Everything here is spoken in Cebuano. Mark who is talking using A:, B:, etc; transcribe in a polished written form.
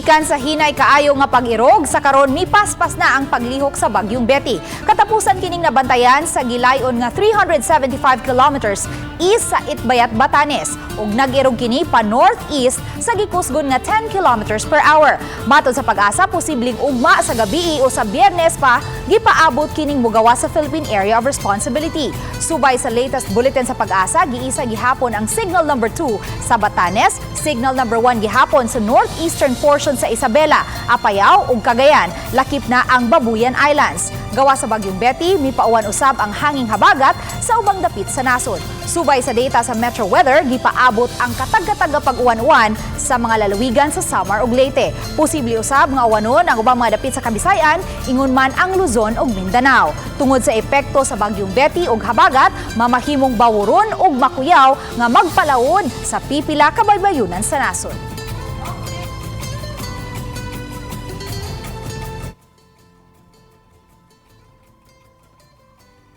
A: Gikan sa hinay kaayo nga pag-irog, sa karon mipaspas na ang paglihok sa Bagyong Betty. Katapusan kining nabantayan sa gilayon nga 375 kilometers east sa Itbayat, Batanes, ug nag-irog kini pa northeast sa gikusgon nga 10 kilometers per hour. Matod sa PAGASA, posibleng ugma sa gabi o sa Biyernes pa gipaabot kining mugawas sa Philippine Area of Responsibility. Subay sa latest bulletin sa PAGASA, giisa gihapon ang signal number 2 sa Batanes, signal number 1 gihapon sa northeastern portion sa Isabela, Apayao ug Cagayan, lakip na ang Babuyan Islands. Gawa sa Bagyong Betty, mipauwan usab ang hanging habagat sa ubang dapit sa nasod. Subay sa data sa Metro Weather, gipaabot ang katag-katag nga pag-uwan-uwan sa mga lalawigan sa Samar ug Leyte. Posible usab nga uwanon ang ubang mga dapit sa Kabisayan, ingon man ang Luzon ug Mindanao. Tungod sa epekto sa Bagyong Betty ug habagat, mamahimong bawuron ug makuyaw nga magpalawod sa pipila ka baybayunan sa nasod.